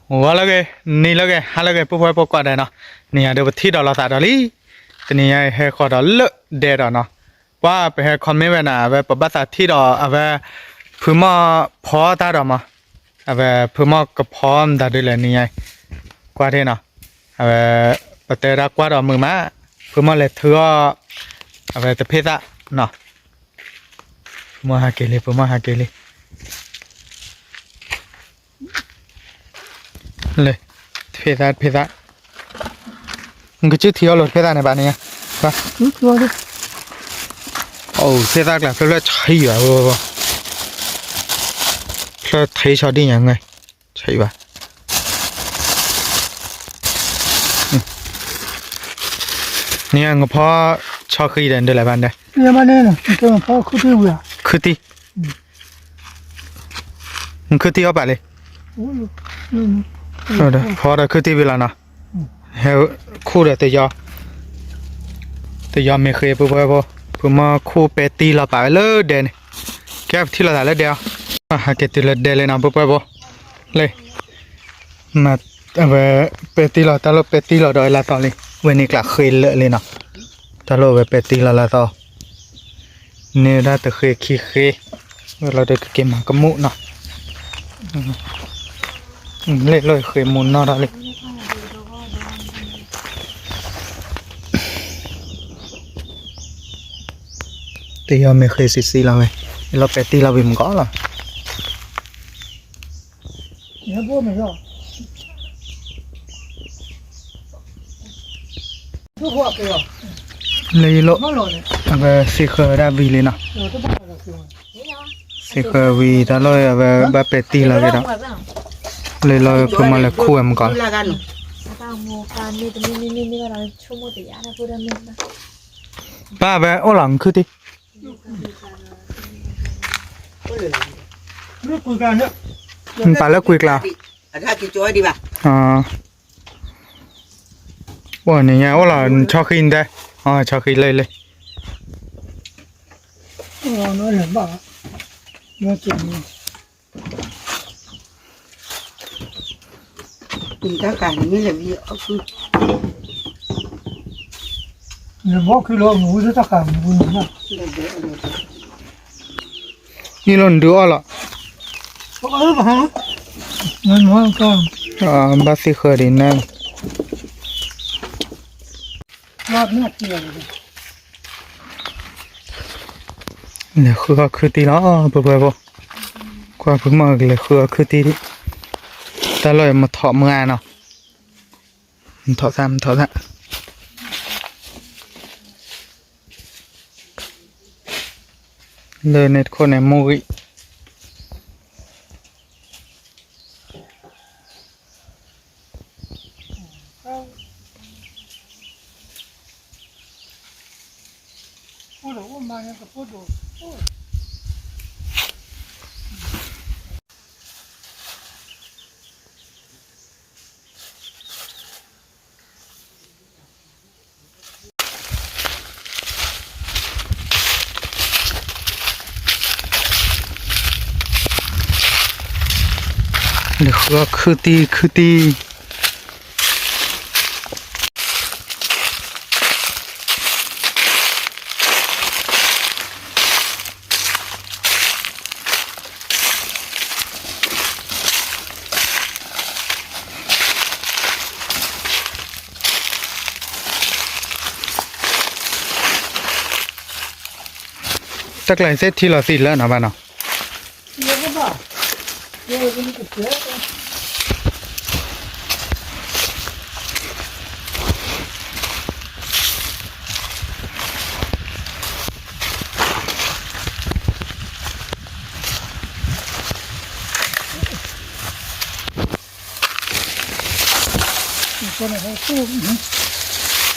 ဂီၤလၢအဂ့ၤ, နံၤလၢအဂ့ၤ, ဟါလၢအဂ့ၤ ပုၢ်ဖိဝဲၢ်ဖိကိးဂၤဒဲးနီၤ, နံၤညါဒီးပထံၣ်ဒီးလိာ်သးဒီးလံ, တနံၤညါအံၤဟဲဃီၤဒီးလၢဒဲဒီးနီၤ, ပှၤပဟဲ comment ဝဲဒၣ် အဝဲပဘၣ်သးထံၣ်ဒီးအဝဲ ဖုမီၢ်ဖီတၢ်ဒီးမး, အဝဲဖုမီၢ်ကဖီမတၤဒုလဲၣ်နံၤညါအံၤ, ကွၢ်ထံၣ်နီၤ, အဝဲ ပတဲဒၣ်ကွၢ်ဒီးမုာ်မး, ဖုမီၢ်လဲၤထုအီၣ် အဝဲတဖ့ၣ်သၣ်နီၤ, ဖုမီၢ်ဟးက့ၤလံ, ဖုမီၢ်ဟးက့ၤလံ. လၢ တဖ့ၣ်သၣ် တဖ့ၣ်သၣ်, နကစုၣ်ထံအီၤလိာ်တဖ့ၣ်သၣ်န့ၣ်ဘၣ်န့ၣ်, အိၣ် တဖ့ၣ်သၣ်ကျါဖျၢၣ်ဖျၢၣ်ဆံးဘၣ်, ဖျၢၣ်ထံဆီဒံၣ်ညါငဲ, ဆံးဘၣ်. နံၤအံၤနကဖီဆီဃံဒီး နဒုးလဲၤဘၣ်ဒဲး, ခုတံၢ်, နခုတံၢ်အီၣ်ပာ်လံ, ဖီဒီးခုတံၢ်ဝံၤလီၤနီၤ, ဟဲခူၣ်ဒီး တယီၤမ့ၢ်ဃ့ ပုၢ်ဖိဝဲၢ်ဖိ, ဖုမီၢ်ခူၣ်ပဲတံၢ်လီၤပာ်ဝဲလၢဒဲန့ၣ်, ကဲပထံၣ်လိာ်သးလၢဒဲအီၤ, ဟးက့ၤတုၤလၢဒဲလံနီၤ ပုၢ်ဖိဝဲၢ်ဖိ, လၢ အဝဲ ပဲတံၢ်လီၤ တၢ်လီၢ်ပဲတံၢ်လီၤဒီးဝဲလၢသီလံ, ဝဲန့ၣ်ကျးဃ့လၢာ်လံနီၤ, တၢ်လီၢ်ဝဲပဲတံၢ်လီၤလၢသီ, န့ၢ်ဒၣ်တဃ့ခံဃ့, ဝဲလီၤဒီးကက့ၤမၤကမူၣ်နီၤ, လ့ၣ်လိာ်ဃ့မူနီၢ်ထီၣ်လံ. တယီၤမ့ၢ်ဃ့ဆံးဆံးလီၤဝဲ, လီၤပဲတံၢ်လီၤဝံၤမကီးလီၤ. လၢယလိၣ်, အဝဲသ့ၣ်ဃၢၤဝဲဒၣ်ဝံၤလံနီၤ, သ့ၣ်ဃၢၤဝံၤတၢ်လီၢ်အဝဲဘၣ်ပဲတံၢ်လီၤက့ၤဒီး, လၢလီၢ်ဖုမီၢ်လဲၤခူၣ်ဝဲမကီးလီၤ. ပၢ်ဝဲအိၣ်လီၤနခုတံၢ်, နပာ်လၢကွံာ်ကျါ, အိၣ်န့ၣ်ညါအိၣ်လီၤ နဆီဃံနတဲ, ဆီဃံလၢလၢ တၢ်ဃာ်န့ၣ်မ့ၢ်လဲၤဝံၤအီၣ်ကု, နဘီခုလီၤ နဝံၤလၢတၢ်ဃာ်န့ၣ်, အံၤလီၤနဒုးအီၣ်လီၤ, ဘၣ်သ့ၣ်ဃၢၤဒံးနၤ, လဲၤဃုအီၣ်ခုတံၢ်လီၤ ပှၤပှဲၤဖိ, ကွၢ်ဖုမီၢ်ကလဲၤဃုအီၣ်ခုတံၢ်ဒံး, တၢ်လီၢ်အံၤမထီၣ်မုၢ်ဂၤနီၤ, မထီၣ်သၣ် မထီၣ်သၣ် လၢန့ၣ်တခိၣ်န့ၣ် မိၢ်ဂံၢ် လဲၤဃုအီၣ်ခုတံၢ် ခုတံၢ် တၢ်ကျါအံၤ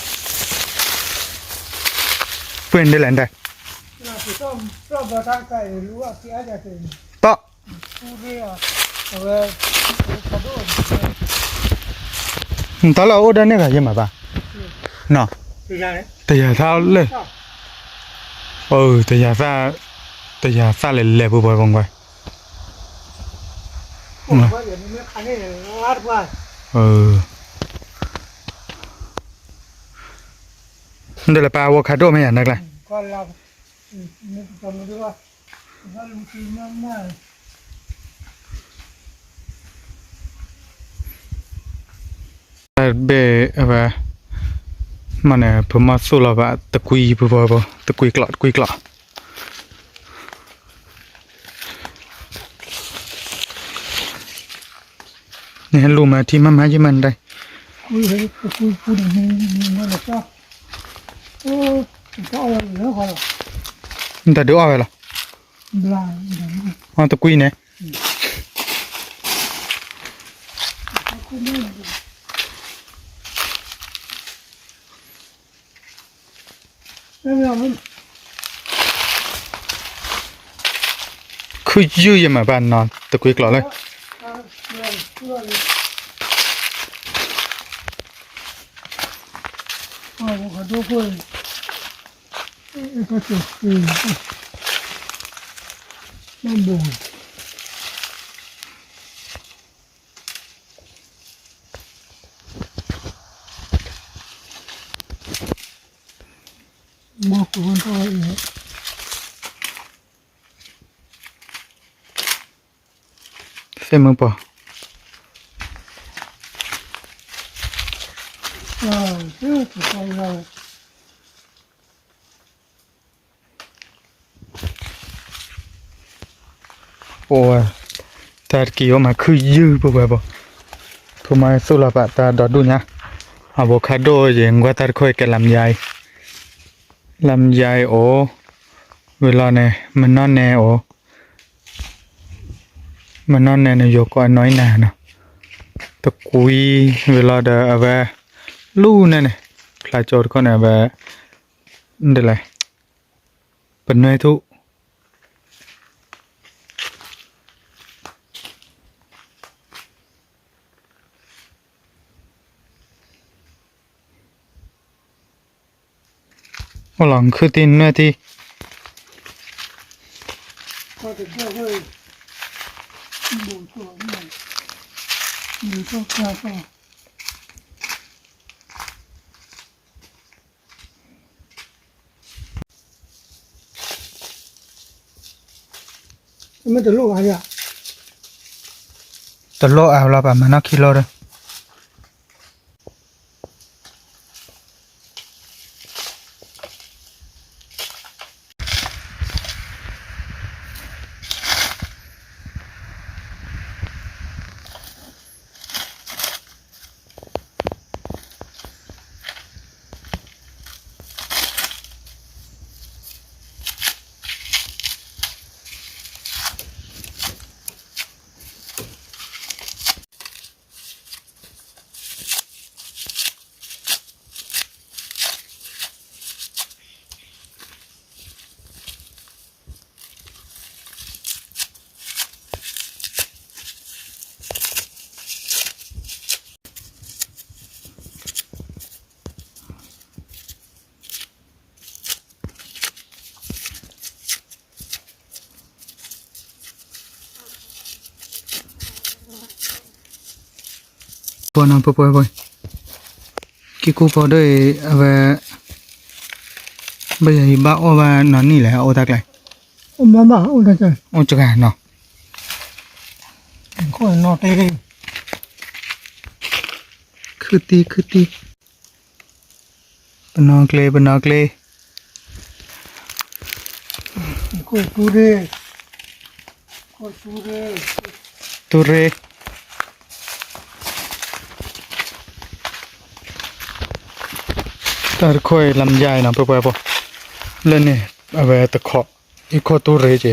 သ့ၣ်ထံလီၤသံလၢနီၤဘၣ်နီၤ. ပှ့ၤဒ်လဲၣ်ဒၣ်, တီၢ်, တၢ်လၢအအိၣ်ဒၣ်န့ၣ်ဂၤယဲၢ်မးဘၣ်, တယၤသၣ်လၢ, တယၤသၣ်, တယၤသၣ်လဲၤလဲၤပူၤပှဲၤပူၤကွၢ် ဒ်လဲၣ်ပၢ် အဝီခါဒိၣ်မ့ၢ်ယၤနကျါ ဘ့ၣ် မ့ၢ်န့ၣ် ဖုမီၢ်သူၣ်လီၤဘၣ် တကွံ ပှၤ တကွံကျိး တကွံကျိး နဟဲလူၤမၤထံမၤမၤယမၤနတၢ် နတၢ်ဒုးအီၣ်ဝဲလီၤ အတကွံန့ၣ် ခုယုၢ်ယမၤဘၣ်နီၤ တကွံကျိးလၢ သ့ၣ်မုၢ်ပှၢ် အိၣ်ဝဲ တၢ်တက့ၢ်အိၣ်မးခုယုၢ်ပှဲၤပှဲၤဘၣ် ဖုမီၢ်သူၣ်လီၤဘၣ်တၢ်ဒီဒူၣ်ညါ အဝီခါဒိၣ်ယဲၢ် ကွၢ်တၢ်တခီအံၤကဲလါမယါအံၤ လါမယါအံၤအိၣ် ဝံၤလီၤန့ၣ် မနီၢ်နဲအိၣ် မနီၢ်နဲန့ၣ် ယိၤကီးအနီၢ်အံၤနၤနီၤ တကွံ ဝံၤလီၤဒီးအဝဲ လူၢ်န့ၣ်န့ၣ် ဖျါကၠီတခီန့ၣ် အဝဲ ဒ်လဲၣ် ပနွဲၢ်ထူၣ် အိၣ်လီၤ ခုတံၢ်နွဲၢ်တံၢ် တလိၣ်အါလီၤ ပှၤမၤနီၢ်ခံလီၤဒီး ပှၤနီၤပှဲၤပှဲၤပှဲၤ ကံၢ်ကူၣ်ဖီဒိၣ်အံၤ အဝဲ ဘၣ်ယၤအံၤဘၣ်အီၣ်ဘၣ်နီၢ်နံၣ်လဲၣ် အအိၣ်တၢ်ကျဲ အိၣ်တဂၤနီၤ ခုတံၢ်ခုတံၢ် ပနီၢ်ကျဲ ပနီၢ်ကျဲ တူၢ်ရ့ၣ် တၢ်တခီအံၤလၢမယါအံၤနီၤ ပှဲၤပှဲၤပှဲၤ လၢန့ၣ် အဝဲတခီ အံၤခီတူၢ်ရ့ၣ်က့ၤ သိ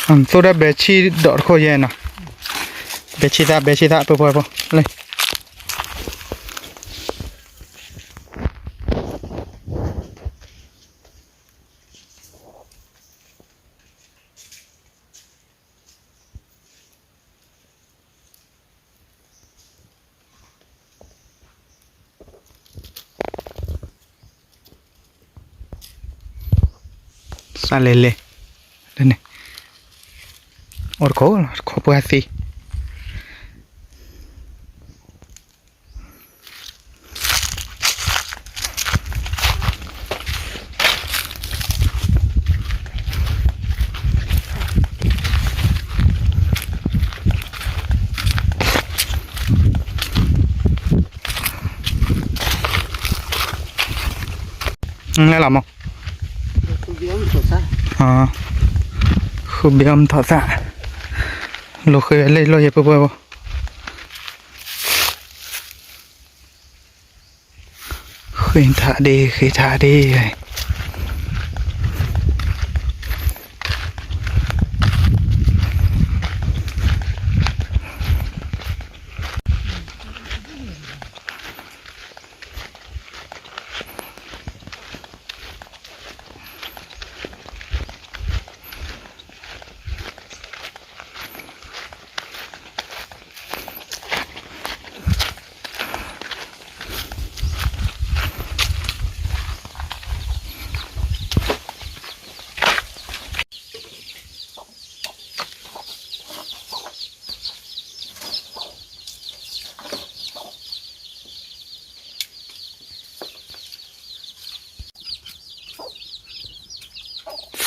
ၣ်ဒၣ်ဘဲဆံၣ်ဒီးတခိၣ်ယဲနီၤ, ဘဲဆံၣ်သၣ် ဘဲဆံၣ်သၣ် ပှဲၤပှဲၤပှဲၤ လၢ ပ တၢ်လဲၤလဲၤ, န့ၣ်, အိၣ်တခိၣ်လီၤ တခိၣ်ပှၢ်သံ လဲၤလီၤမး, ဃုဘ့ၣ်အီၣ်မ့ၢ်ထီၣ်သၣ်, လိာ်ဃ့လၢလိာ်ယဲၢ်ပှဲၤပှဲၤဘၣ်, ဃ့ထါဒ့ ဃ့ထါဒ့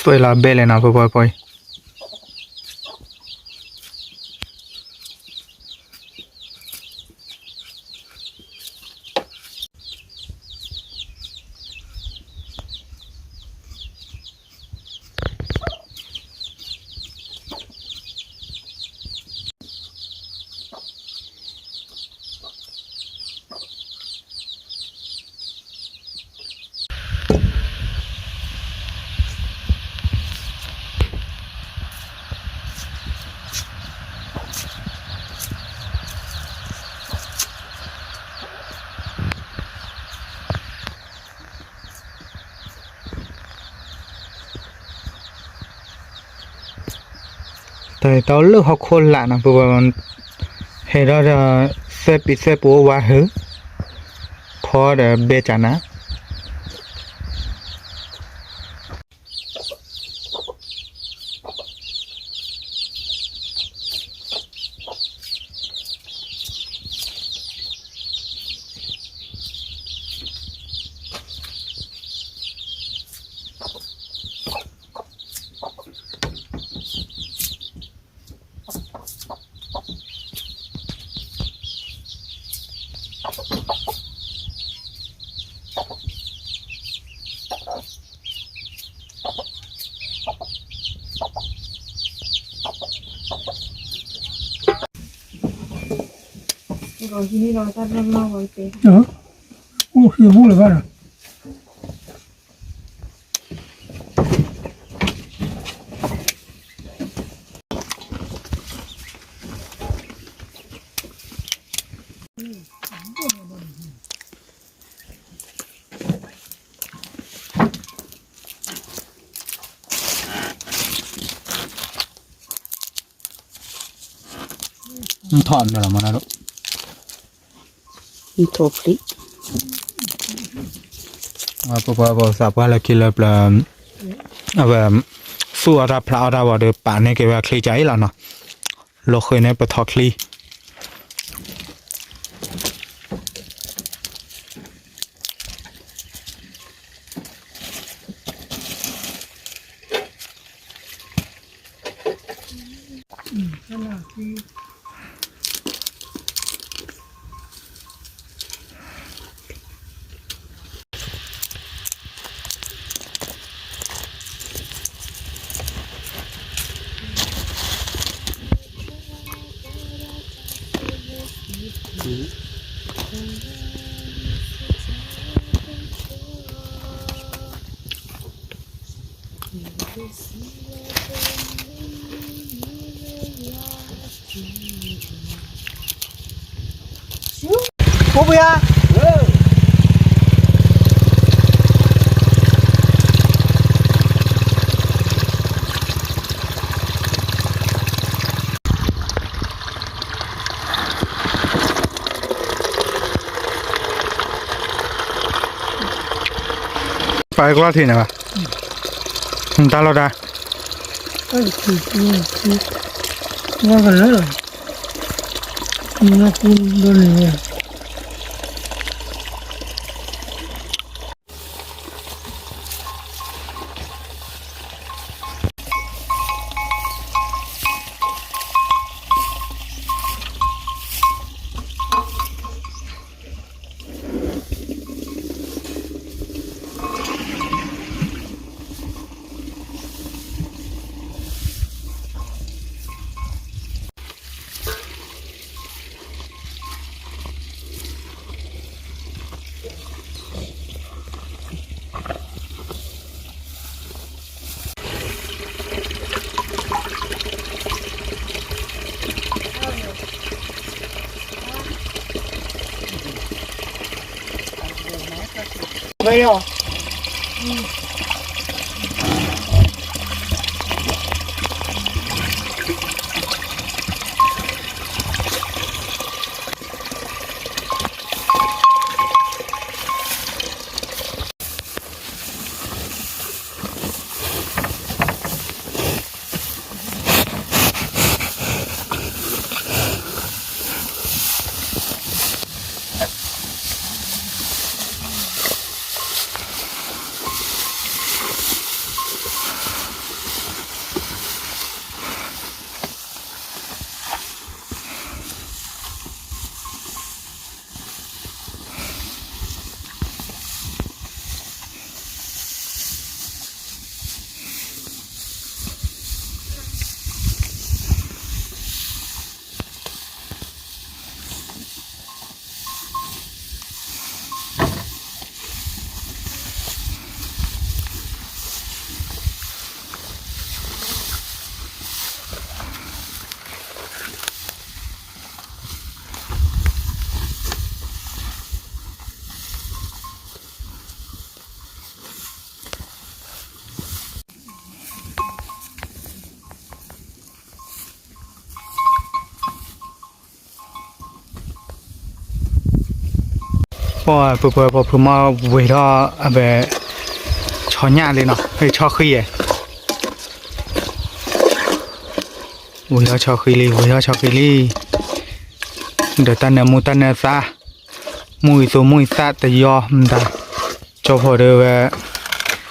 သွဲၣ်လီၤဘဲလဲၣ်နီၤ ပှဲၤပှဲၤပှဲၤ တၢ်လၢဟီၣ်ခိၣ်လာ်နီၤ ပဝဲ ဟဲဒီး သၢပံၤသၢပူၤအိၣ်ဝါဟုၣ် ဖီဒီးဘဲကနၤ အိၣ်ဃ့ဘူလၢၤဘၣ်ဒီး ထီၣ်မ့ၢ်လီၤမးဒၣ် ထီၣ်ဖျံး ပပှၤပှၤသးပှၢ်လၢခံလၢပျၢၤ အဝဲ သူၣ်အီၣ်တၢ်ဖျးအီၣ်တၢ်ဝံၤဒီး ပာ်န့ၢ်က့ၤဝဲအချံကၢ်အံၤလီၤနီၤ လိာ်ဃ့န့ၣ်ပထီၣ်ချံ ပာ်ကွၢ်ထံၣ်န့ၣ်ဘၣ်, တၢ်လီၤတၢ်, ဝါကလၢာ်လီၤ, မ့ၢ်ဝဲကူဒိၣ်န့ၣ်ဝဲ. ပှၤပှဲၤပှဲၤပှၤဖုမီဝ့ၤထီၣ်အဘဲ ဆီညၣ်လံနီၤ, ဟဲဆီဃံယဲၢ်, ဝ့ၤထီၣ်ဆီဃံလံ ဝ့ၤထီၣ်ဆီဃံလံ, ဒီးတၢ်နၢမူတၢ်နၢသး, မူအံၤသိမူအံၤသးတယီမတၤ, ကၠိဖိဒီးဝဲ ဝ့ၤ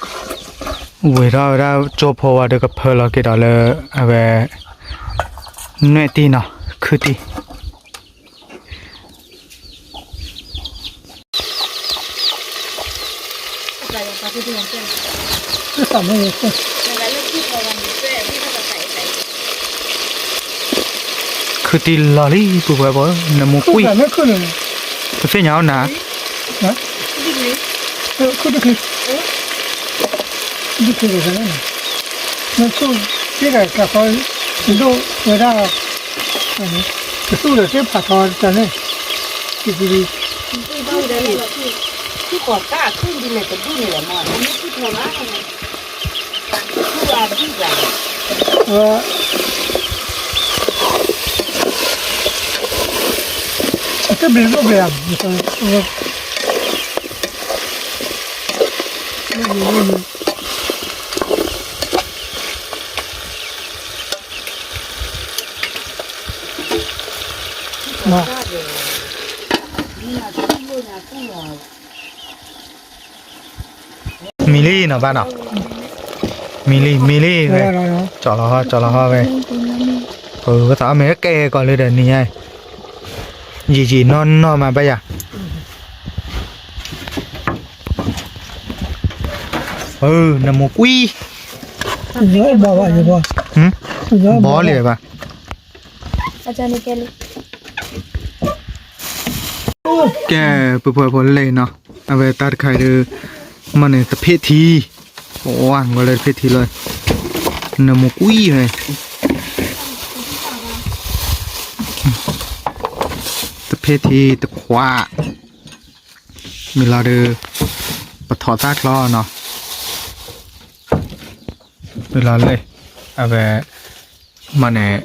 ထီၣ်ဝဲဒၣ်ကၠိဖိဝဲဒီးကဖၢလီၤက့ၤဒီးလၢ အဝဲ နွဲၣ်တံၢ်နီၤ ခုတံၢ် ခုတံၢ်လီၤလံ ပှဲၤပှဲၤပှဲၤ နမူကွံာ်, ပသ့ၣ်ညါအီၤနၤ, ခုတံၢ်, နဆူၣ်တ့ၢ်တၢ်ကးဃီ, ဒိၣ်ဝဲဒၣ်, ကသူၣ်ဒီးတ့ၢ်ဖးထီတၢ်န့ၣ်, ကံၤကံၤ, ထံၣ်ဃီၤတၢ်ခုၣ်ဒ်န့ၣ်တဒူၣ်န့ၣ်လီၤမး, နမ့ၢ်ထံၣ်ထီၣ်ဘၣ် အတဘျုးဘျုးဘၣ်, မ့ၢ်လံနီၤဘၣ်နီၤ, မ့ၢ်လံ မ့ၢ်လံဝဲ, ကၠီလီၤဟီ ကၠီလီၤဟီဝဲ, ပဝဲသးအီၣ်မ့ၢ်ကဲကီးလၢဒီးနံၤညါ, ယံာ်ယံာ်နီၢ်နီၢ်မးဘၣ်ယၤ, နမူကွံာ်, ဘီလံဘၣ်, ကဲ ပပှဲၤဖိလံနီၤ, အဝဲတၢ်တခါအံၤဒီး မ့ၢ်န့ၣ်တဖ့ထံ, ဝဲလၢတဖ့ထံလီၤ, နမူကွံာ်ဝဲ, တဖ့ထံတခွး, မ့ၢ်လီၤဒီး ပထီၣ်သၣ်ချီနီၤ, မ့ၢ်လီၤလၢ အဝဲ မ့ၢ်န့ၣ်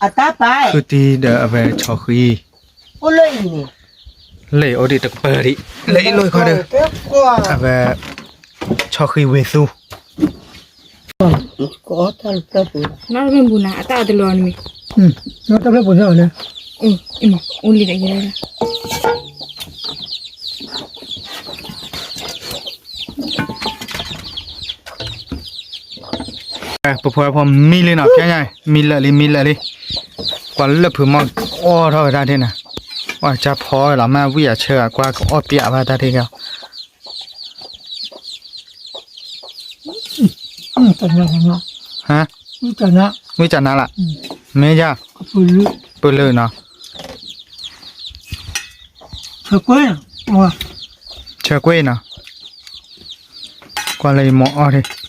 အတၢ်ပာ် ခုတံၢ်ဒီးအဝဲဆီဃံ, အိၣ်လၢအံၤန့ၣ်, လၢအံၤအိၣ်ဒံးတကပၤဒံး, လၢအံၤလိာ်ခီဒီး အဝဲ ဆီဃံဝ့ၤသူ, ကအီၣ်တၢ်လၢဖျၢၣ်ပူၤလီၤ. နီၢ်တဖျၢၣ်ပူၤနၤ အတၢ်အတလီၤန့ၣ်မ့ၢ်, နီၢ်တဖျၢၣ်ပူၤန့ၣ်အီၤလဲၣ်, အ့ၣ်မး အိၣ်လံဒီးယဲ ပဖိဖိမံလံနီၤ ဖျါညါ မံလၢာ်လံ မံလၢာ်လံ, ကွၢ်လၢဖုမီၢ်အီၣ်ထီၣ်ဝဲတၢ်ထံၣ်နၤ, ကွၢ်ကၢ်ဖီဝဲလီၤ မ့ၢ်ဝံၣ်အ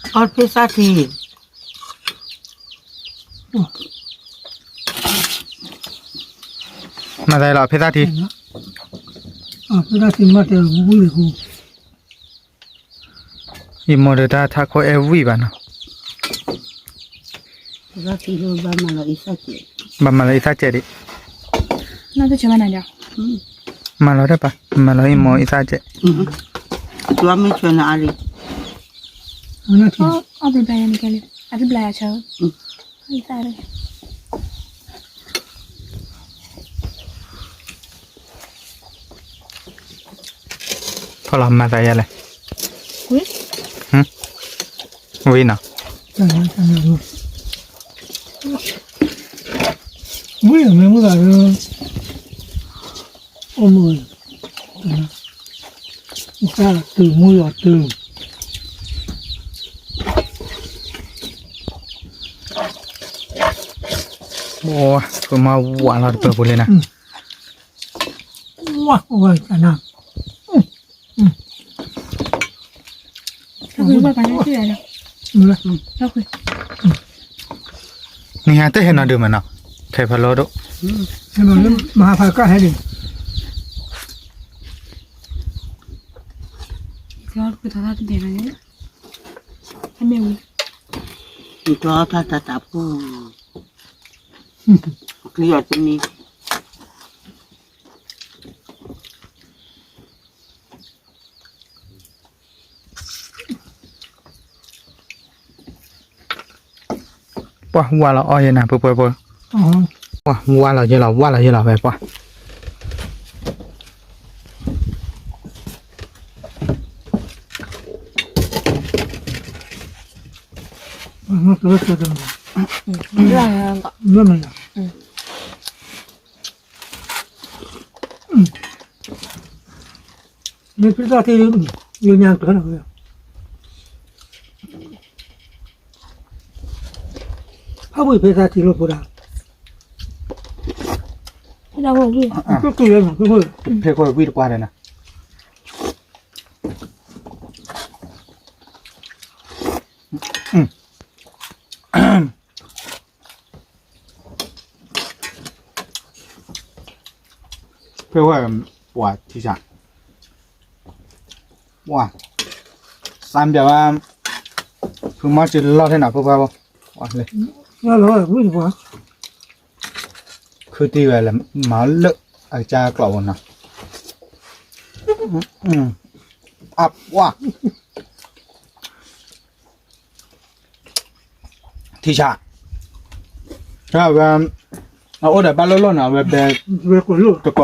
ဆၢဂၤ ကွၢ်ကအီၣ်ပျးဘၣ်တၢ်ထံၣ်က့ၤအီၤ ဝံၣ်ကနါ, ဝံၣ်ကနါလၢ, မ့ၢ်ယါ, ပလၢနီၤ, ဆၢကွ့နီၤ, ကွၢ်လၢယမိၢ်အီၣ်ထံၣ်, အီၣ်ဖ့သၣ်ထံ မၤသးလီၤ ဖ့သၣ်ထံ, ဖ့သၣ်ထံမၤတဲဝံၣ်လံ, ယမိၢ်ဒီးတၢ်ထးခိၣ်အဲၣ်ဝံၣ်ဘၣ်နီၤ, ဘၣ်မၤလီၤအံသၣ်စဲးဒံး, မၤလီၤတၢ်ပၢ် မၤလီၤယမိၢ်အံသၣ်စဲး မ့ၢ်ဆၢနၤအါလံ အဘျါယၤန့ၣ်ကဲလံ အတဘျါယၤဆၢ ဖီလီၤမၤသးယါလဲၣ်, ဝံၤနီၤ, ဝံၤမ့ၢ်မုၢ်ဂၤဒီး အိၣ်မုၢ် တၢ်တုၤမူလီၤတုၤ, ပမၤဝးလီၤတပၢၤပူၤလံနၤ, ဝးဝးနၤ, နဟဲတဟဲနီၤဒုးမးနီၤ, ခဲဖးလီၤဒိၣ်, မဟါဖးကဟဲဒံး တၢ်တၢ်တၢ်ပူၤ, ကလံၤအီၤတမံၤ ပှၤဝါလီၤအီၣ်ယဲနၤ ပှဲၤပှဲၤပှဲၤ, ပှၤဝါလီၤယဲလီၤ ဝါလီၤယဲလီၤ ဖဲပှၤ မ့ၢ်ဖဲသၣ်ထံ ယညါကၢလီၤဝဲ, ဟးဝံၣ်ဖဲသၣ်ထံလီၤဖိဒၣ်, ဖဲဝံၣ်, ဖဲဝံၣ်တပှၢ်ဒီးနၤ ဖဲဝဲ ပှၤထံဆး ပှၤ စၢ်ဘၣ်ဝဲ ဖုမီၢ်စ့လီၤထဲနၤ ဖုဖါဘီ ပှၤလၢ ခုတံၢ်ဝဲလၢ မၤလၢအကစၢ်ကျိးဝဲနီၤ အပှၤ ထံဆး ဝဲ အအိၣ်ဒီးဘၣ်လိၣ်လိၣ်နီၤ ဝဲဘဲ တကိးလိၣ်ဘၣ် ဘၣ်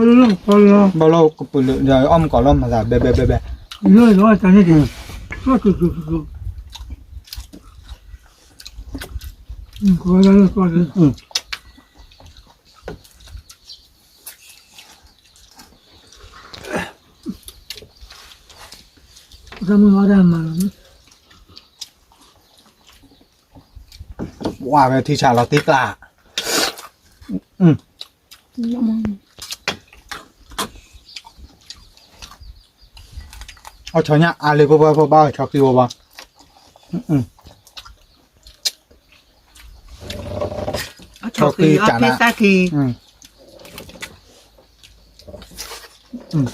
လိၣ်ကပူၤလၢ အီၣ်မ့ၢ်ကိးလိၣ်မၤသး ဘဲဘဲဘဲဘဲ ဝဲထံဆးလီၤတံၢ်ကျါ အီၣ်ဆီညၣ်အါလံ ဖိဖိဖိဘၣ်ဆီခံဝဲဘၣ် ဆီခံကနၣ် ပ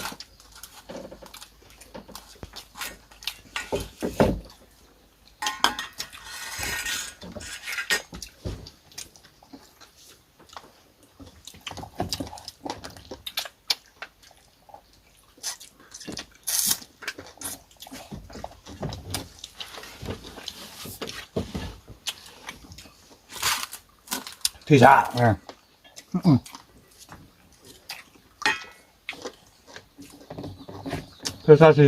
ထံဆါ, ထံဆါထံ,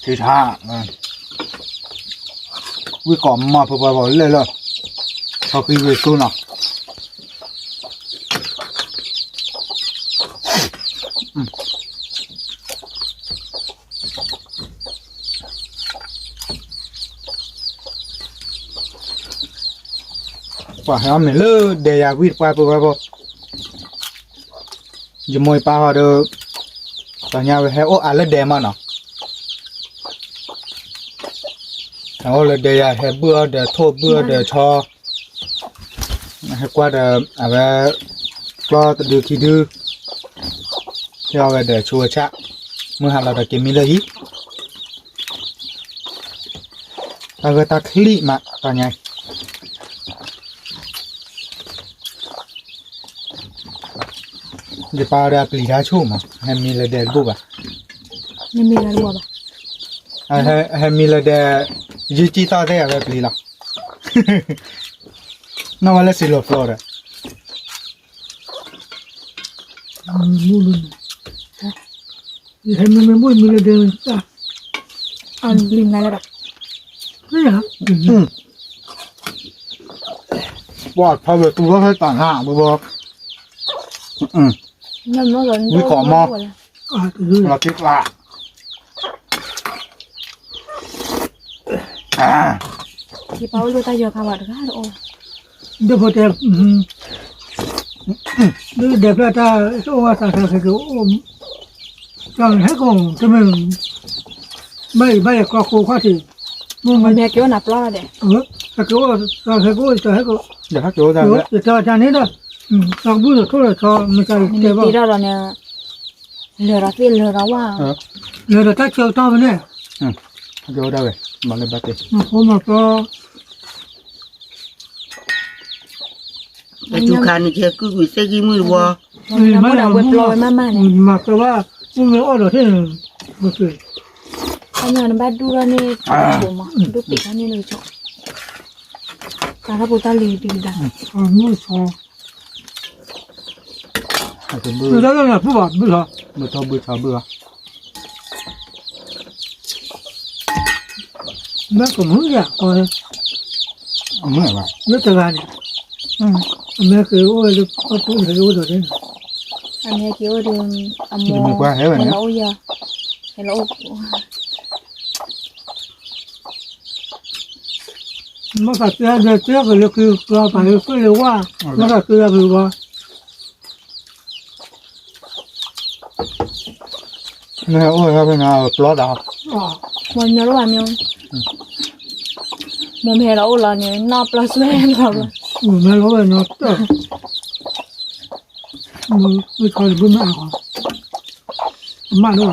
ထံဆါ, ဝံၣ်ကိးမီၢ်ဖုဖဲဘီလဲၣ်လၢ, ထီၣ်ဃံဝံၤသူနီၤ. ပှၤဟဲအီၣ်မ့ၤလၢဒဲယၤဝံၣ်တပှၢ်ပဝဲဘီ, ယမိၢ်ယပၢ်ဟီဒီး, ပှၤညါဝဲဟဲအိၣ်အါလၢဒဲမးနီၤ, ဟဲအိၣ်လၢဒဲယၤ ဟဲဘုၣ်အီၣ်ဒီးထိၣ်ဘုၣ်အီၣ်ဒီးဆီ, ဟဲကွၢ်ဒီး အဝဲ ကျီတဒုခံဒု, ဟ့ၣ်အီၣ်ဝဲဒီးဆူဝဲဆၣ်, မုၢ်ဟါလီၤဒီးက့ၤမံလၢဟံၣ် တၢ်ဂ့ၢ်တၢ်ချံမး တၢ်ညါအံၤ, ယပၢ်ဝဲဒၣ်ပျံၤတၢ်ဆိၣ်မး ဟဲမံလၢဒဲတဘူၣ်ဘၣ်, မံလၢဒဲတဘူၣ်ဘၣ်, ဟဲမံလၢဒဲ, ယုၢ်ကံၣ်သီၣ်သ့ၣ်အဝဲပျံၤလီၤ, နီၢ်ဝဲလၢစံၤလိာ်ဖျိဒီး မုၢ်လၢန့ၣ်, ယဟဲမ့မ့ၢ်ဘိၣ်မံလၢဒဲ, အဘျံးမနုၤလဲၣ်ဘၣ်, ပှၤထီဝဲတူၢ်လီၤဟဲတၢ်နၤဘဘီ, ဝံၣ်ကိးမီၢ်, လီၤတံၢ်ကျါ ယပာ်အိၣ်လၢတၢ်ယီၤခါဘၣ်တဂၤတအိၣ်, ဒ်ဖိတဲ, ဒ်ဒဲးဖျၢၣ်တၢ်အိၣ်ဝဲသးသးခဲကအိၣ်, တၢ်ဟဲကအိၣ်တမ့ၢ်, ဘၣ်အံၤဘၣ်ယၤကျီခိခွါထံး, မ့ၢ်မ့ၢ်က့ၤအိၣ်နၤပျီဒီး, ဟဲကအိၣ်, ဟဲကအိၣ်တၢ်ဟဲကအိၣ်, ယတၢ်တၢ်န့ၣ်ဒီး, တၢ်ဘုၣ်ဒီးထိၣ်ဒီးဆီ မ့ၢ်တၢ်တဲဘၣ် လၢာ်ဒီးသ့ၣ်လၢာ်ဒီးဝါ, လၢာ်ဒီးတၢ်ဆၢကတီၢ်ဖဲန့ၣ်, ကဝဲဒၣ်ဝဲ, မၤလၢဘၣ်တဲ, မၤဖိမၤပျီ, တၢ်စူၤခါန့ၣ်ကဲကုၢ်ကွံာ်သ့ၣ်ဂံၢ်မုၢ်တဝီ, မၤပျီဘၣ်, မ့ၢ်အီၣ်ဒီးသ့ၣ်, တၢ်ညါနဘၣ်ဒူၣ်ထီၣ်န့ၣ်, ဒူၣ်ပံာ်ထီၣ်န့ၣ်လၢကဆီ, တၢ်ထီၣ်ပူၤတၢ်လံၤဒံးဒၣ်, မုၢ်ဆီ ဘုၣ်ဘၣ်, ဘုၣ်ထီၣ်ဘုၣ်ထီၣ်ဘုၣ်ဘၣ်, မ့ၢ်ကမုၢ်ယၤကီ, မ့ၢ်တဂၤန့ၣ်, အမဲက့ၤအိၣ်ဝဲလၢအပူၤဟဲအိၣ်ဒီးန့ၣ်, အမဲက့ၤအိၣ်ဒီး, အမိၢ်ဟဲလီၤအိၣ်ယၤ, ဟဲလီၤအိၣ် မ့ၢ်ကသ့ဒီးတဲကလၢက့ၤကျီပာ်လၢက့ၤလၢဝါ, မ့ၢ်ကသ့ဒီးက့ၤဝါ, မ့ၢ်အိၣ်ဟဲဖဲန့ၣ်ပျီတၢ်, မ့ၢ်ညီလီၤမ့ၢ်, မ့ၢ်မ့ၢ်လီၤအိၣ်လီၤန့ၣ် နီၢ်ပျီစွဲလီၤ, မ့ၢ်လီၤဝဲနီၢ်တၢ် မ့ၢ်ခီတဘုမ့ၢ်အါဃီ, မ့ၢ်လီၤ,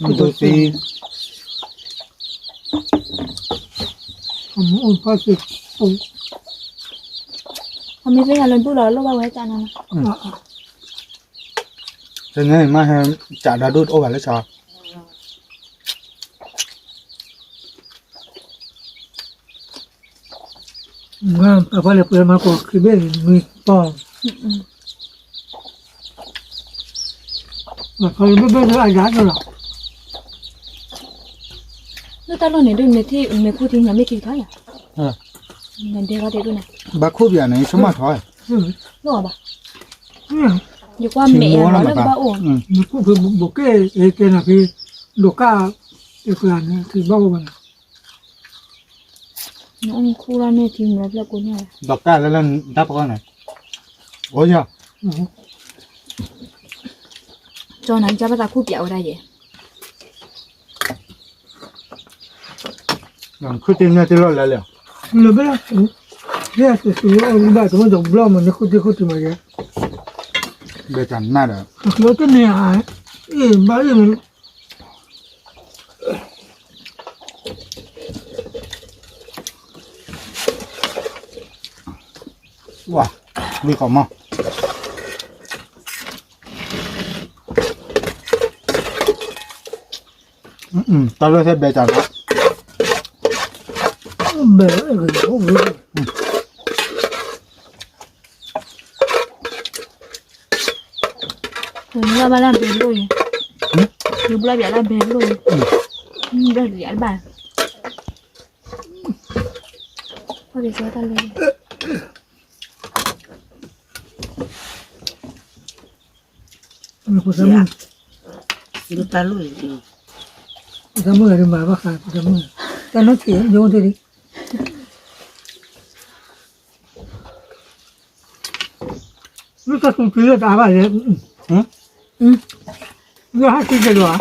မ့ၢ်ဒိသံ, မ့ၢ်အိၣ်ဖးစ့ၢ်, အမ့ၢ်သ့ၣ်ညါလၢဒူၣ်လီၤလိၣ်ဘၣ်ဝဲတၢ်နၤ, တနံၤမ့ၢ်ဟဲ, ကးဒီးဒူၣ်တအိၣ်ဘၣ်လၢဆီ ပှၤလဲၤပှဲၤမၤကိးခံဘ့ၣ်န့ၣ် မံပီၢ်, ပှၤဘ့ၣ်ဘ့ၣ်လၢအယၤန့ၣ်လီၤ, လၢတၢ်လီၢ်န့ၣ်ဒ်န့ၣ်ထံၣ် မ့ၢ်ခူၣ်ထံညါမ့ၢ်ထံကထီၣ်ယၤ, နဒဲကီၢ်တဲဒ်န့ၣ်, ဘၣ်ခူၣ်ပယၤန့ၣ် ဆိကမိၣ်ထီၣ်, လီၤဘၣ်, ယကွၢ်မဲာ်အလီၤလၢကဘၣ်အိၣ်, မ့ၢ်ခူၣ်ဖဲဘိးကဲၣ်အကဲနၤဖဲ, ဒိးကၢ်, အကျါန့ၣ် ထံဘၣ်အိၣ်ဘၣ်န့ၣ် နအိၣ်ခူၣ်လီၤန့ၢ်ထံမီၤဖျၢၣ်ကိးညါ, ဒီးကၢ်လၢလၢတၢ်ပီၢ်န့ၣ်, အိၣ်ယၤ, ကၠီနၤကၢ်ဘၣ်သးခူၣ်ပၠးဝဲဒၣ်ယဲ, ခူၣ်တ့ၢ်န့ၢ်တ့ၢ်လီၤလဲၣ်လဲၣ်, လၢဘၣ်, ယဲၢ်သုသုအိၣ်ဘၣ်တမ့ၢ်ဒီးဘျီမးန့ၣ်ခူၣ်တ့ၢ်ခူၣ်တ့ၢ်မးယဲ, ဘဲတၢ်နၢ်ဒီး, အကျိတန့ၢ်ဧါ, အ့ၣ်ဘၣ်အ့ၣ်မး ဝါ, ဝံၢ်ကီးမီၢ်, တၢ်လၢသဲဘဲတၢ်လီၤ, ဘဲ, ဘျီဘၣ်လၢဘဲလိၣ်အံၤ, ယဘျီဘၣ်လၢဘဲလိၣ်အံၤ, ဘျီဘၣ်, ဘၣ်, တၢ်မုၣ်, တၢ်မုၣ်, တၢ်နီၢ်ဆံး, ယိၣ်တ့ၢ်လံ, တၢ်သူၣ်ထံလၢတအါဘၣ်လဲၣ်, ယဟဲထံက့ၤလီၤ,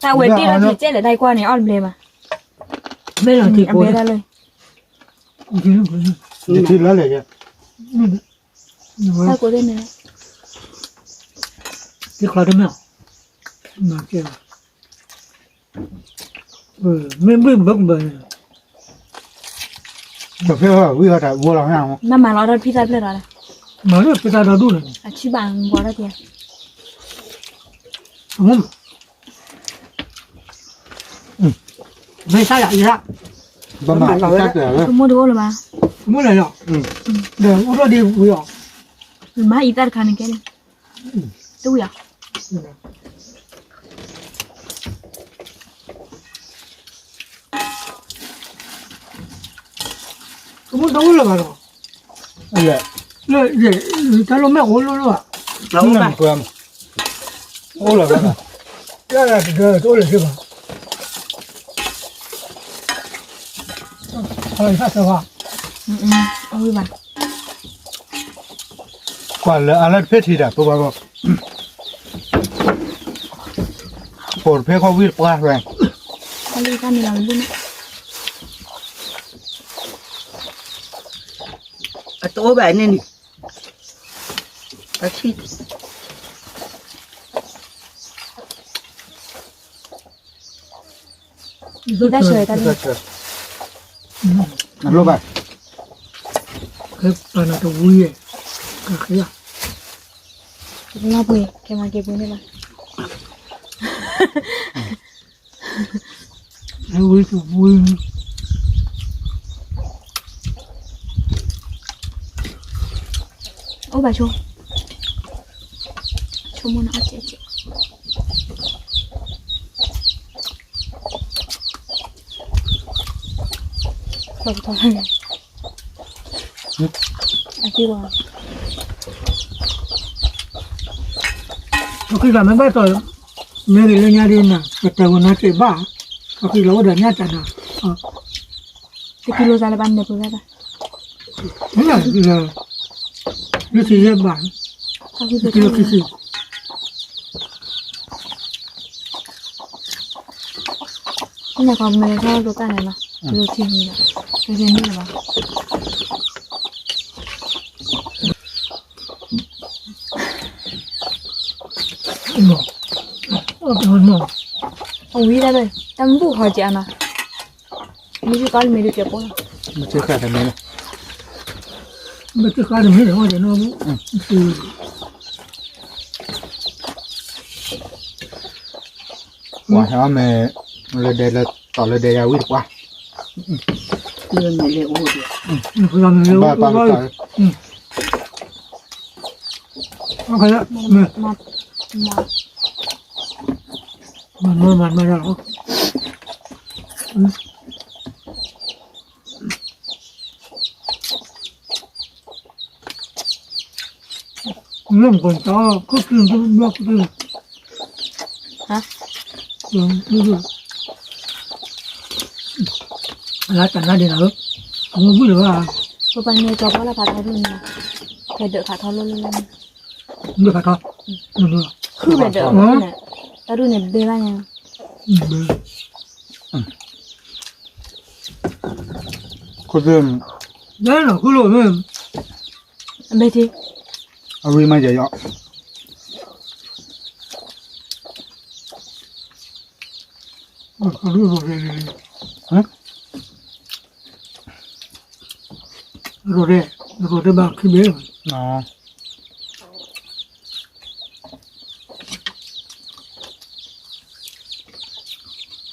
တၢ်ဝဲတ့ၢ်လီၤထံကဲလဲၣ် တၢ်ကွၢ်န့ၣ် အီၣ်တဘျဲဘၣ်, မ့ၢ်လီၤထံကိး, ထံလီၤလဲၣ်, တၢ်ကိးတမ့ၢ်, ထံချီတမ့ၢ်, မ့ၢ်ဘုၣ်ဘၢကဘၢန့ၣ်, ဝံၢ်ဟီတၢ်ဝီလီၤ, မၤမၤလီၤတၢ်ဖံးတၢ်ဖျၢၣ်ဒီး, မၤလၢဖံးတၢ်ဒီဒူၣ်န့ၣ်, အဆံးဘၣ်ဂီၤတၢ်ကဲ, မ့ၢ်တၢ်ယၤယၤ, ဘၣ်မၤလီၤဝဲဒၣ်, ကမိၣ်တအိၣ်လၢၤဘၣ်, ကမိၣ်လၢၤလီၤ, ဒီးအိၣ်ထီၣ်ဒ့ဝံၤအီၤ, မၤအံသၣ်တခါန့ၣ်ကဲန့ၣ်, တဝံၤအီၤ ကမူၣ်တအိၣ်လၢၤဘၣ်ဒီး, လၢ, လၢ, တၢ်လိၣ်မဲာ်အိၣ်လိၣ်လိၣ်ဘၣ်, အိၣ်လၢၤဘၣ်, တၢ်တဒၢတအိၣ်လၢၤစ့ၢ်ဘၣ်, အဝံၤဘၣ်, အဝံၤဘၣ်, ကွၢ်လၢအလၢတဖဲထံတၢ် ပဘၣ်ဘၣ် ပိာ်တဖဲခီဝံတပှၢ်ဝဲ, အလံတၢ်မံၤလီၤမ့ၢ်န့ၣ်, အတအိၣ်ဘၣ်န့ၣ်န့ၣ်, အဆံး, တၢ်ဆၢ, တၢ်ဆၢ, အလိၣ်ဘၣ်, ခဲပာ်နၤတဝံၤ, ကဃ့, လီၤပှ့ၤ ကဲမၤက့ၤပှ့ၤန့ၣ်လီၤ, ဝံၤတဝံၤ, အိၣ်ဘၣ်ဆိ, ဆိကမိၣ်န့ၣ်အီၣ်ကဲကဲ, အက့ၢ်ဝါ, ပဃံလၤမ့ၢ်ဘၣ်တီၤ, မ့ၢ်ဂ့ၤလၢညါဒ်နၤ ပတဲဝဲနၤစံးဘၣ်, ပဃံလၤအိၣ်ဒီးညၣ်တၢ်နၤ, တကံလိာ်သးလၢဘၣ်နၢ်ပှဲၤဘၣ်ဘၣ်, လၢခံယဲၢ်ဘၣ်, တကံလိာ်ခံဆံ, နကမ့ၢ်ထီၣ်ဒိတၢ်န့ၣ်လီၤ, လိာ်ထံန့ၣ်လီၤ, ကဲကဲန့ၣ်လီၤဘၣ်. အဝံၤဒၣ်, တၢ်မုၢ်ဟီက့ၤအနီၤ, မ့ၢ်ကီလၢမ့ၢ်ဒုးကဲပိၢ်လီၤ, မ့ၢ်ဃၣ်တမ့ၢ်လီၤ, မ့ၢ်ဃၣ်တမ့ၢ်လီၤ, ပှၤဟဲအီၣ်မ့ၤ, လၢဒဲလၢတီၤလၢဒဲယၤဝံၣ်တပှၢ်, လၢမ့ၢ်လၢအိၣ်ဒီး, ဘၣ်ပာ်လီၤ, မၤမၤမၤမၤလီၤ, လၢမ့ၢ်ကီၢ်တၢ်, လၢတၢ်နါဒ့ၣ်နၤဧၢ, မ့ၢ်ဝံၣ်လၢၤဘၣ်, ပပှၤန့ၣ်ကၠီၤပီလၢဖးထီဒိၣ်န့ၣ်, ဖဲဒၢးဖးထီလၢလၢလၢန့ၣ်, ဒၢးဖးထီ, ဃုဖဲဒၢးန့ၣ်, တၢ်ဒိၣ်န့ၣ်ဘဲဘၣ်ညါ, ခိၣ်သ့ၣ်, ဘဲနီၤဃုလိာ်မ့ၢ်, အဘဲထံ, အဝံၤမးယၤယီၤ ရိၣ်ဒဲး, တဘၣ်ခံဘ့ၣ်လီၤ.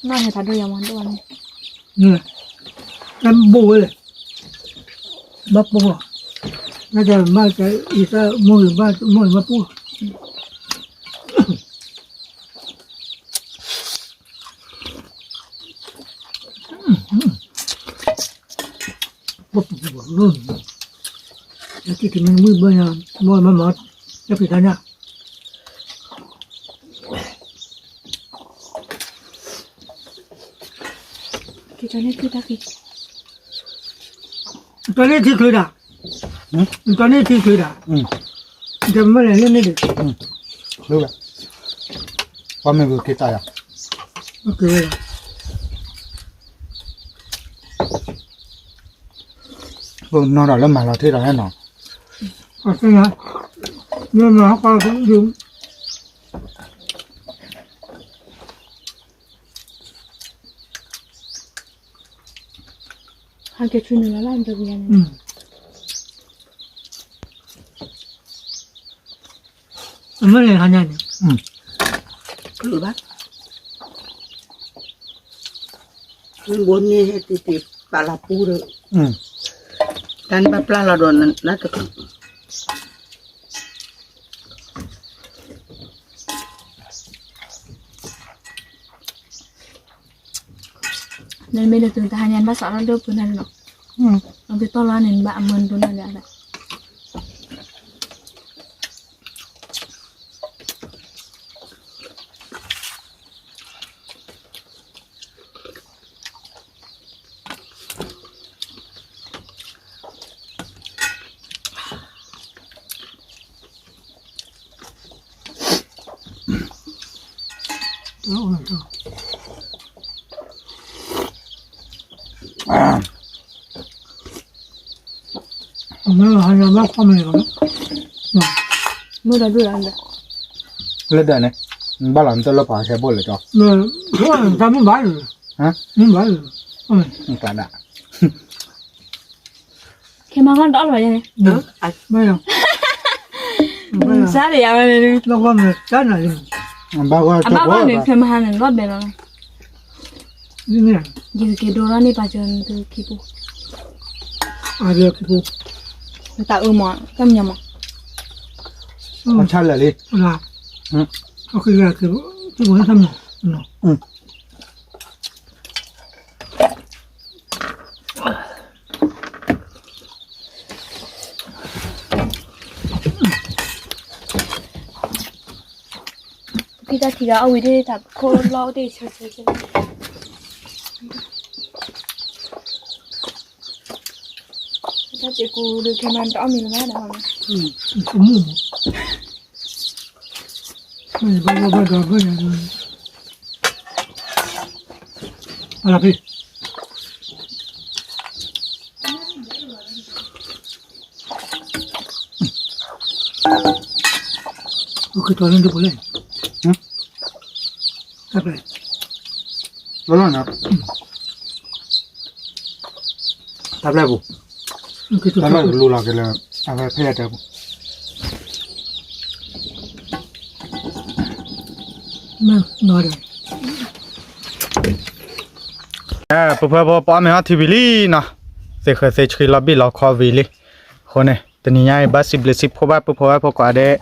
နဟဲဖးဒိၣ်ယၤမးဒိၣ်ဘၣ်န့ၣ်, တၢ်ဘိၣ်ဝဲလဲၣ်, ဘၣ်ပိၢ်လီၤ, နကဘၣ်အံၤတၢ်မိၢ်ဂ့ၤဘၣ်မိၢ်ဂ့ၤဘၣ်ပိၢ်လီၤ. ဘၣ်ပူၤပူၤလီၤ, ယက့ၤက့ၤမ့ၢ်ဝံၣ်ဘၣ်ညါ, ဘၣ်မၤမၤ, ယက့ၤတၢ်ညါ, က့ၤကန့ၢ်ထံတၢ်က့ၤ, ကန့ၢ်ထံချွေဒၣ်, ကန့ၢ်ထံချွေဒၣ်, ကမ့ၢ်လဲၤလၢန့ၣ်ဒံး, လၢဝဲ, ပှၤမ့ၢ်ဂုာ်က့ၤတၢ်ယၤ, က့ၤဝဲဒၣ် ပနီၤဒီးလၢမၤလီၤထံလီၤဟဲနီၤ, မ့ၢ်မၤဟီၣ်ကီၢ်, ဟဲက့ၤဆူနုာ်လီၤလၢအံၤတကယၤန့ၣ်, အမ့ၢ်လဲၤဟါညါန့ၣ်, ဘၣ်, ဘိန့ၢ်ဟဲတ့ၢ်တ့ၢ်ပာ်လီၤပူဒီး, တၢ်န့ၣ်ဘၣ်ပျၢ်လီၤဒီးနတ နမ့ၢ်ဒ်သိးတဟါညါနဘၣ်စးထီၣ်ဒိၣ်ပှၤနၤနီၤ, အကတီၢ်လီၤန့ၣ် နဘၣ်အမၢနဒိၣ်နၤလၢအသး, မ့ၢ်ဟါညါဘၣ်ခီမ့ၢ်လီၤ, မ့ၢ်တဒူၣ်လီၤ, လၢဒၢးန့ၣ်, ဘၣ်လီၤနတလၢပှၤဟဲဘိၣ်လၢကီ, တၢ်မ့ၢ်ဘၣ်လၢ, မ့ၢ်ဘၣ်လၢ, တၢ်ဒၣ် ခဲမၤဂီၢ်တအီၣ်လၢၤဘၣ်ယဲန့ၣ်, ဘၣ်ယဲ, စါဒံးယၤဝဲန့ၣ်, လၢဂီၢ်မ့ၢ်စါနၤလံ, အဘၣ်ဂီၢ်န့ၣ် ခဲမၤဟါန့ၣ် လီၢ်ဘဲလီၤ, ယကက့ၤဒိထီၣ်န့ၢ်ပာ်စၢၤနသုခံပူၤ, အခံပူၤ, တၢ်အၢမး တၢ်မညီမး, ဆါလၢာ်လံ, ဖံတၢ်ထံဂၤအီၣ်ဝံၤဒၣ်တၢ်ခိၣ်လီၢ်အိၣ်တ့ၢ်ဆၢဆၢဆၢ, တၢ်စ့ၢ်ကီးဒုးခဲမၤတအီၣ်မ့ၤလၢၤဘၣ်ဒီး, မ့ၢ်ဘၣ်ဘၣ်ဘၣ်ဒီးဘၣ်ညါ, အလီၤဖံး အိၣ်ကတီၤလၢဒိပူၤလဲၣ်, တၢ်ပျဲ, လီၤလီၤနီၤ, တၢ်ပျဲပူၤ, တၢ်ပျဲပူၤလူလီၤက့ၤလၢ, အဝဲဖဲယတဲပူၤ ပဖဲဖိပအီၣ်မ့ၤအီထံဝံၤလံနီၤ, သ့ၣ်ဃၢၤသ့ၣ်ဆှံလီၤဘံၣ်လီၤခီဝံၤလံ, အဃိန့ၣ် တနံၤညါအံၤ ဘၣ်စံးဘျုးစံးဖှိၣ်ဘၣ်ပဖဲဖိကိးဂၤဒဲး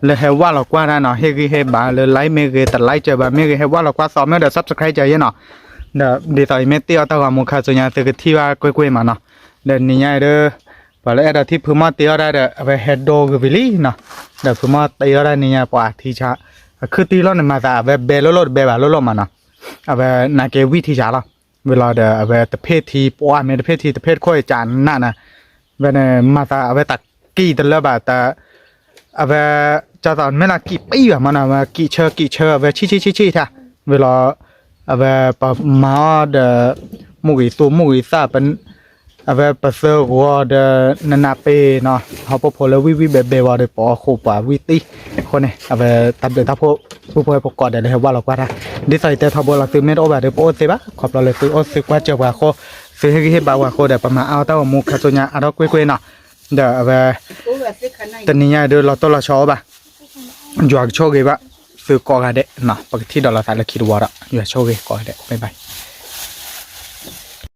လၢဟဲဝၢ်လီၤကွၢ်တၢ်နီၤ, ဟ့ၣ်ဂံၢ်ဟ့ၣ်ဘါလၢ like မ့ၢ်ဂ့ၤ, တ like စၢၤဘၣ်မ့ၢ်ဂ့ၤ, ဟဲဝၢ်လီၤကွၢ်သီမ့ၢ်ဒီး subscribe စၢၤယဲနီၤ, ဒီးဒ်သိးအံၤမ့ၢ်တ့အီၣ်တၢ်ဂီၤမူခါဆူညါ သုကထံၣ်ဘၣ်ကွ့ၢ်ကွ့ၢ်မးနီၤ, ဒီးနံၤညါအံၤဒီး ပှၤလၢအဲၣ်ဒိးထံၣ်ဖုမီၢ်တ့အီၣ်တၢ်ဒီး အဝဲဟဲဒိဂ့ၤဝံၤလံနီၤ, ဒီးဖုမီၢ်တ့အီၣ်တၢ်နံၤညါ ပှၤထံဆါ, အခုတံၢ်လီၤန့ၣ်မၤသး အဝဲဘဲလိၣ်လိၣ်တဘဲဘၣ်လိၣ်လိၣ်မးနီၤ, အဝဲနာ်က့ဝံၣ်ထံဆါလီၤ, ဝံၤလီၤဒီး အဝဲတဖ့ၣ်ထံပှၢ်မ့ၢ်တဖ့ၣ်ထံတဖ့ၣ်တခိၣ်အံၤကနၣ်နၤ, ဝဲန့ၣ်မၤသးအဝဲတၢ်ကံၢ်တလၢဘၣ်တၢ် အဝဲ ကၢ်သိးမ့ၢ်လၢကံၣ်ပံၣ်ဘၣ်မးနီၤ, အဝဲကံၣ်ဆၢကံၣ်ဆၢ အဝဲဆံၣ်ဆံၣ်ဆံၣ်ဆံၣ်ထါ, ဝံၤလီၤ အဝဲပမၤအီၤဒီး မိၢ်ဂံၢ်သူမိၢ်ဂံၢ်သၣ်, အဝဲပသၢဂီၤဒီး နနၢ်ပ့ၤနီၤ, ဟီၣ်ဖိဖိလၢဝံၣ်ဝံၣ်ဘဲဘဲဝံၤဒီး ပအီၣ်ဃိပှၤဝံၣ်တံၢ်, အဃိန့ၣ် အဝဲတၢ်ဘျုးတၢ်ဖှိၣ် ပူဖိဝဲပကိးဂၤဒဲးလၢဟဲဝၢ်လီၤကွၢ်တၢ်, ဒ်သိးယတဲထီဘိလီၤ သုမ့ၢ်တအိၣ်ဘၣ်ဒီး ပအိၣ်သ့ဘၣ်, ခီဖျိလၢသုအိၣ်သုကွၢ်စၢၤပှၤအဃိ, သုဟ့ၣ်ဂံၢ်ဟ့ၣ်ဘါပှၤအဃိဒီး ပမၤအါအီၣ်တၢ်ဂီၤမူခါဆူညါအါထီၣ်ကွ့ၢ်ကွ့ၢ်နီၤ, ဒီးအဝဲ တနံၤညါဒုးလီၤတိၢ်လီၤဆီအိၣ်ဘၣ်, ယွၤကဆိၣ်ဂ့ၤဘၣ်သုကိးဂၤဒဲးနီၤ, ပကထံၣ်ဒီးလိာ်သးလၢခံတဝီဒီး ယွၤဆိၣ်ဂ့ၤကိးဂၤဒဲး bye bye.